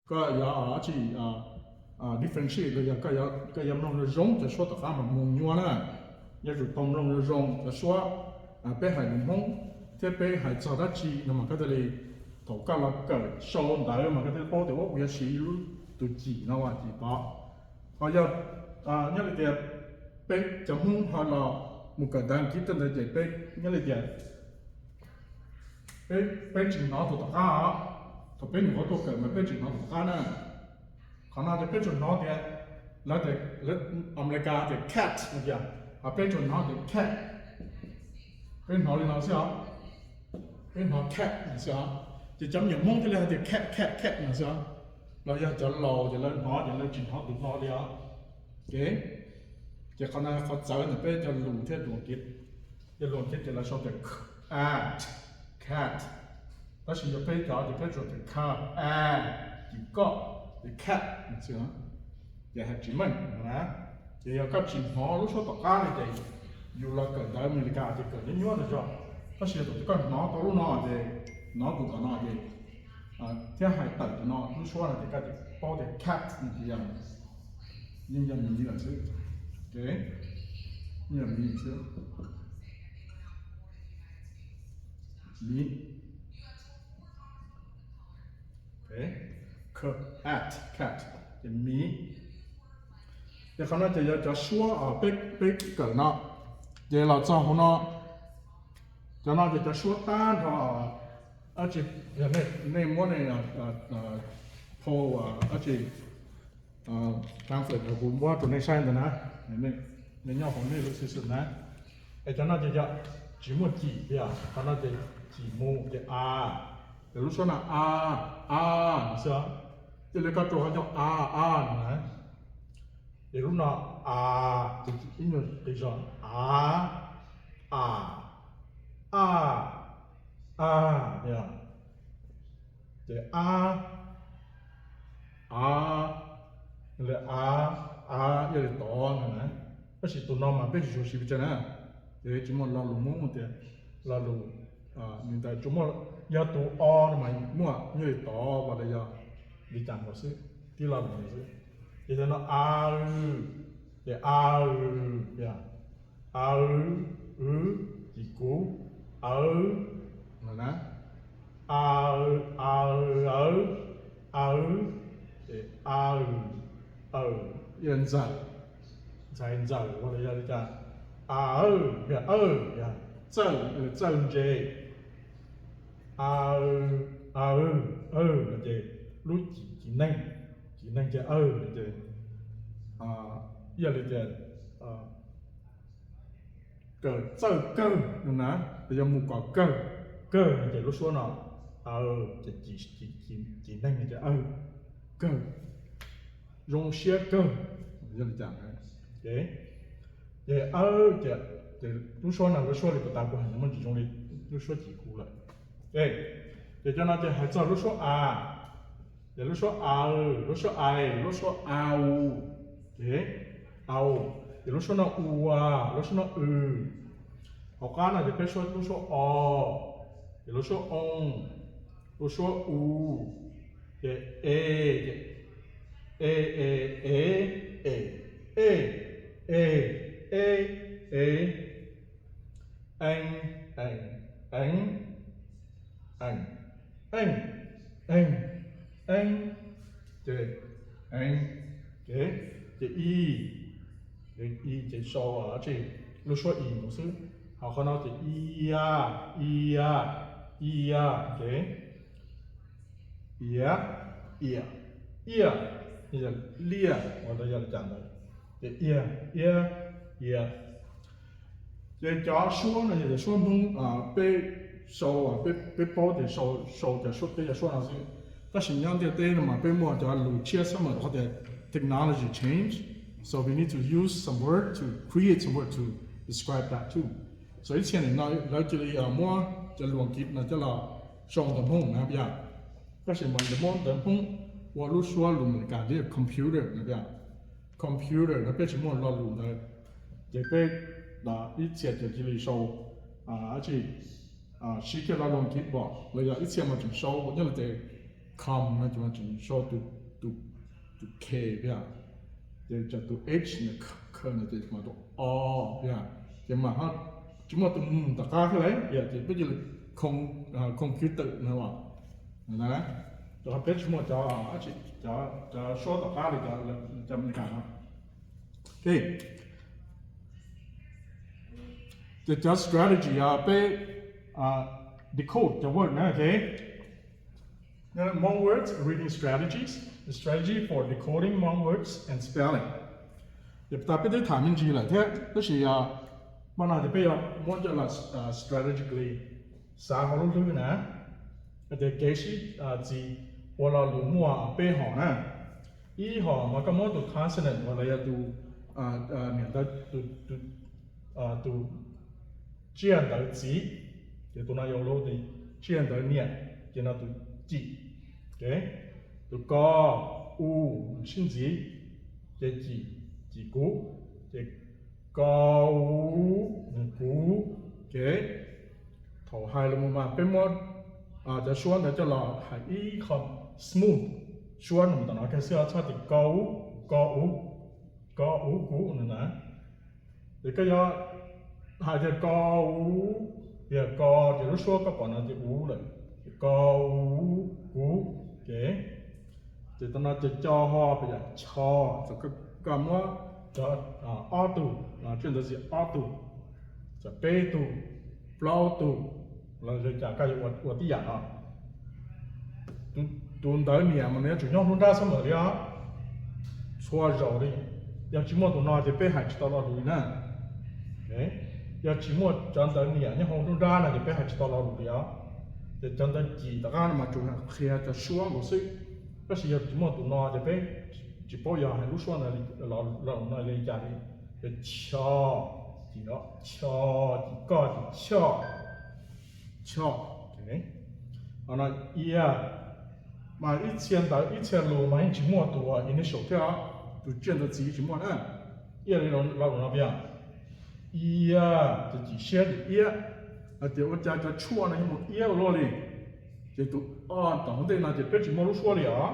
koj yuav dab tsi, differentiate los yog koj yuav mloog zoo zoo cov suab tom qab mas moog nyuaj na. Yuav tsum tau mloog zoo zoo cov suab peb hais lus Hmoob thiab peb hais txog dab tsi no mas koj thiaj li, thaum koj los kawm sau ntawv mas koj thiaj paub tias ua kuv yuav siv lub tus cim no ua cim tod. Ho yog nyob li tias peb cov Hmoob ho los mus kawm ntawv Askiv tej ntawd ces peb nyob li tias peb tsis hnov tus tom qab os. Thaum peb nyuam qhuav tuaj kawm mas peb tsis hnov tus tom qab na. Qhov no ces peb tsuas hnov tias lawv, Amelikas tias cat no tias, ho peb tsuas hnov tias cat. Peb hnov li no xwb os. Peb hnov cat no xwb os. Ces cov me nyuam Hmoob thiaj li hais tias cat cat cat no xwb os. Los yog cov laus ces lawv hnov ces lawv tsis hnov tus no li os. Ces qhov no qhov txawv ntawm peb cov lus thiab lus Askiv. Cov lus Askiv ces lawv sau tias cat, cat. Tab sis yog peb cov ces peb tsuas tias cat, a, cim koj, ces cat no xwb. Ces hais tsis meej na. Ces yog koj tsis hnov lub suab tom qab li ces yus los kawm ntawv Amelikas ces kawm nyuaj nyuaj tas zog. Tab sis yog thaum koj hnov tau lub no ces, hnov tus tom no ces, thiab hais tawm tus no lub suab no ces koj paub tias cat no ces yog, yeej yog miv lawm xwb. Yeej yog miv xwb. Miv. Cat, cat, ces miv. Ces qhov no ces yog cov suab peb kawm no. Ces los txog hauv no, cov no ces cov suab tag nrho, dab tsi, yog nej muab nej, pho, dab tsi, pamphlet kuv muab rau nej saib ntawd na, nej nyob hauv nej lub xwm xwm na. Es cov no ces yog tsis muaj cim tiag, qhov no ces cim mus ces a, ces lub suab no a, a no xwb. Cia li koj rau qhov ncauj a, a no na. Ces lub no a, ces ib nyuag qis zog a, a, a, a, ces a, a, li a, a, ib yam li tod no na. Tab sis tus no mas peb tsis tshua siv pes tsawg na, ces tsis muaj lo lus Hmoob tias lo lus li ntawd, tsuas muaj yog tus o no mas muaj ib yam li tod los yog li cas nkaus xwb, tib lo lus xwb. Ces cov no a, ces a, a, w, cim kuv, awv no na. A, a, awv, a, w, ces a, w, aw, ib yam li ntxawm, ntxhais ntxawm los yog li cas, a, awb, yog awb, yog txawj, txawj ntse. A, a, awg no ces lub cim, cim neeg, cim neeg ces awg no ces ib yam li tias kawm txawj kawg no na, los yog mus kom kawg, kawg no ces lub suab no, a, ces cim neeg no ces awg, kawg, zoo siab kawg, yog li cas. Ces awb ces lub suab no lub suab li puas tas kuv hais muaj tsis zoo li lub suab cim kuv lawm. Ces cov no ces hais txog lub suab a, ces lub suab a, lub suab ai, lub suab au, ces au, ces lub suab no ua, lub suab no w. Hauv qab no ces peb suab lub suab o, ces lub suab oo, lub suab u, ces e, ces e, e, e, e, e, e, e, e, eev, eev, eev, eev, eej, eej, eej, ces eev, ces i, i ces sau dab tsi, lub suab i mus xwb. Ho qhov no ces ia, ia, ia, ces ia, ia, iaj, liaj, ua yog li cas ntawd, ces ia, iab, ia. Ces cov suab no yog cov suab Hmoob peb sau, peb paub tias sau cov suab, peb cov suab no xwb. Tab sis nyob ntiaj teb no mas peb muaj cov lus tshiab xwb mas rau qhov tias technology change, so we need to use some word to create some word to describe that too. So ib txhia nim no lawv cia li muab cov lus Askiv no coj los sau ntawv Hmoob na yom. Tab sis mas lawv muab ntawv Hmoob ua lub suab lus Amelikas li computer no yom. Computer no peb tsis muaj lo lus ntawd, ces peb ib txhia ces cia li sau, dab tsi, siv kiag lo lus Askiv pom los yog ib txhia mas tseem sau nyob li ces com no ces mas tseem sau tus, tus, tus k peb, ces tsam tus h no, k no ces mas tus o peb, ces mas tsis muaj tus m tom qab thiab lawm, ces peb cia li computer no los, rau qhov peb tsis muaj cov, cov suab tom qab li cov Amelikas no. Ces cov strategy peb decode cov word na, ok. Hmong words, reading strategies, strategy for decoding Hmong words and spelling. Ces tas peb twb tham me ntsis lawm thiab, tab sis pab no ces peb yuav muab coj los strategically xav hauv lub hlwb na. Tias kev sib txis ua lo lus muaj peb hom na. Ib hom mas koj muab tus consonant uas los yog tus niam ntawv, tus tsiaj ntawv txiv, ces tus no yog lub tsiaj ntawv niam, ces no tus cim, tus ko, u, sib ntxiv, ces cim, cim kuv, ces ko, u, kuv, ok. Thaum hais los mas peb muab cov suab ntawd coj los hais ib qho smooth, suab nws tom no kawg xwb, txhob tias ko u, ko u, ko u kuv no na. Ces koj yuav hais tias ko u, tias ko, ces lub suab koj pom no ces u lawm, ko u kuv, ok. Ces tam no ces co ho peb yam cho, txawm koj muab cov ob tug, tsiaj ntawv txiv ob tug, txawm peb tug, plaub tug, los li cas koj yuav ua tib yam no. Tus ntawv niam mas nws yuav tsum nyob hlub nrab xab mem li os. Txhua zaus li, yog tsis muaj tus no ces peb hais tsis tau lo lus li na. Yog tsis muaj cov ntawv niam nyob hauv nruab nrab no ces peb hais tsis tau lo lus li os. Ces cov ntawv cim tom qab no mas tsuas qhia cov suab nkaus xwb, tab sis yog tsis muaj tus no ces peb tsis paub yog hais lub suab no li cas li. Ces cho, cim no, cho, cim koj, cim choj, choj. Ho no ia, mas ib txhia ntawv ib txhia lus mas yeej tsis muaj tus initial thiab, tus tsiaj ntawv txiv tsis muaj na. Ia li lo lus no peb, ia, ces cim siab ces iab. Hais tias ua cas cov tshuaj no yeej mus iab ua luaj li, ces tus o tom hauv ntej no ces peb tsis muaj lub suab li os.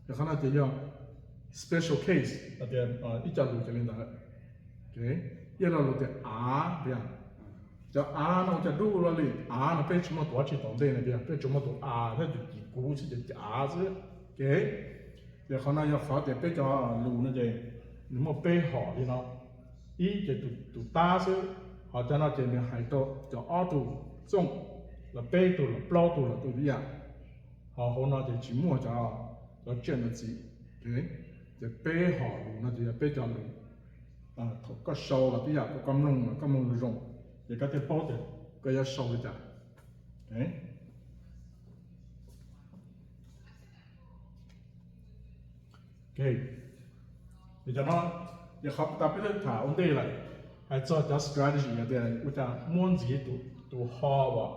Ces qhov no ces yog special case, hais tias ib co lus ces li ntawd. Ib lo lus tias av, cov av no ua cas dub luaj li, av no peb tsis muaj tus dab tsi tom ntej no, peb tsuas muaj tus a thiab tus cim kuv xwb, ces av xwb. Ces qhov no yog qhov tias peb cov lus no ces nws muaj peb hom li no, ib ces tus tab xwb, ho cov no ces nws hais rau cov ob tug txooj, los peb tug los plaub tug los tus ib yam. Ho hauv no ces tsis muaj cov, cov tsiaj ntawv txiv. Ces peb hom lus no ces yog peb cov lus, thaum koj sau los tib yam, thaum koj mloog los koj mloog zoo, ces koj thiaj paub tias koj yuav sau li cas. Ces cov no yog qhov tas peb twb tham ua ntej lawm, hais txog cov strategy tias ua cas muab ntxiv tus ho uas,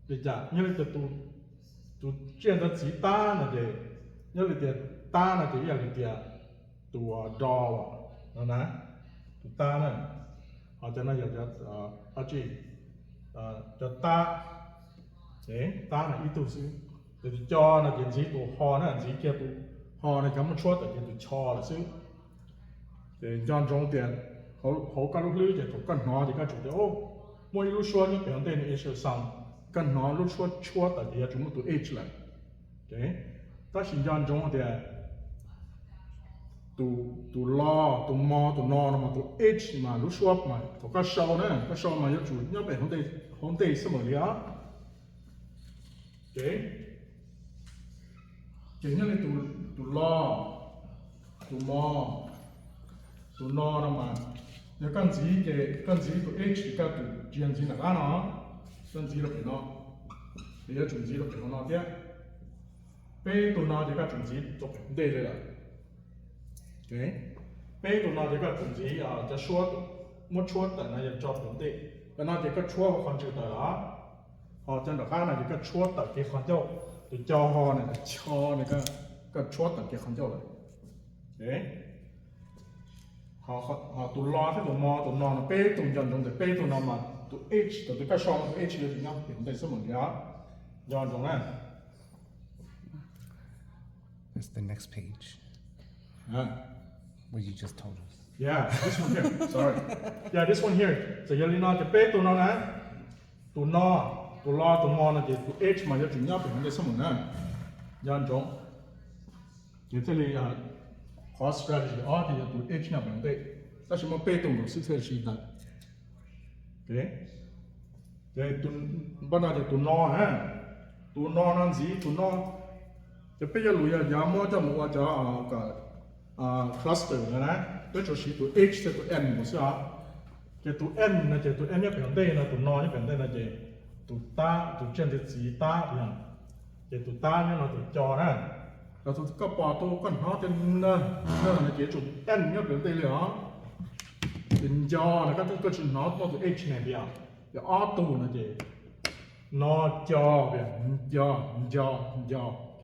li cas nyob li tias tus tsiaj ntawv txiv tab no ces, nyob li tias tab no ces ib yam li tias tus do uas no na, tus tab na, ho cov no yog cov, cov tab, tab no ib tug xwb. Ces tus co no ces ntxiv tus ho na, ntxiv kiag tus ho no cov muaj tshuab tawm ces tus cho lawm xwb. Ces nco ntsoov tias hauv koj lub hlwb ces thaum koj hnov ces koj tsum tias muaj ib lub suab nyob pem hauv ntej no, ib sab xoo, koj hnov lub suab tshuab tawm ces yuav tsum muaj tus h lawm. Tab sis nco ntsoov tias tus lo, tus mo, tus no no mas tus h mas lub suab mas thaum koj sau na, koj sau mas yuav tsum nyob pem hauv ntej xwb mam li os. Ces nyob li tus lo, tus mo, tus no no mas, yog koj ntxiv ces koj ntxiv tus h ces koj tus tsis yog ntxiv nram qab no, koj ntxiv rau pem no, ces yuav tsum ntxiv rau pem hauv no thiab. Peb tug no ces koj tsum ntxiv rau pem ntej li lawm. Peb tug no ces koj tsum ntxiv cov suab muab tshuab tawm no yog tso pem ntej. Cov no ces koj tshuab hauv qhov ntswg tawm los, ho cov nram qab no ces koj tshuab tawm kev qhov ncauj. Tus co ho no, tus cho no koj tshuab tawm kev qhov ncauj lawm. Ho tus lo thiab tus mo, tus no no peb tug nco ntsoov tias peb tug no mas tus h, tus koj sau no tus h yuav tsum nyob pem ntej xwb mam li os. Nco ntsoov na. It's the next page. Ah, What you just told us. yeah, this one here. Sorry. Yeah, this one here. So yog li no ces peb tus no na, tus no, tus lo, tus mo no ces tus H mas yuav tsum nyob pem ntej xab mus na. Nco ntsoov. Ces thiaj li qhov strategy ob ces yog tus H nyob pem ntej. Tab sis muaj peb tus nkaus xwb thiaj li ntawd. Ces npaj no ces tus no na, tus no no ntxiv tus no, ces peb yuav lus yog yav muab coj mus ua cov cluster no na, peb tsuas siv tus H thiab tus N nkaus xwb os. Ces tus N no ces tus N nyob pem ntej no, tus no nyob pem ntej no ces tus tab, tus tsiaj ntxiv tab, ces tus tab nyob no tus co na. Yog tus koj pom tus koj hnov tias n, n no ces tsum N nyob pem ntej li os. Ces nco no koj twb koj tsis hnov muaj tus H ne tias, ces ob tug no ces no co, nco, nco, nco.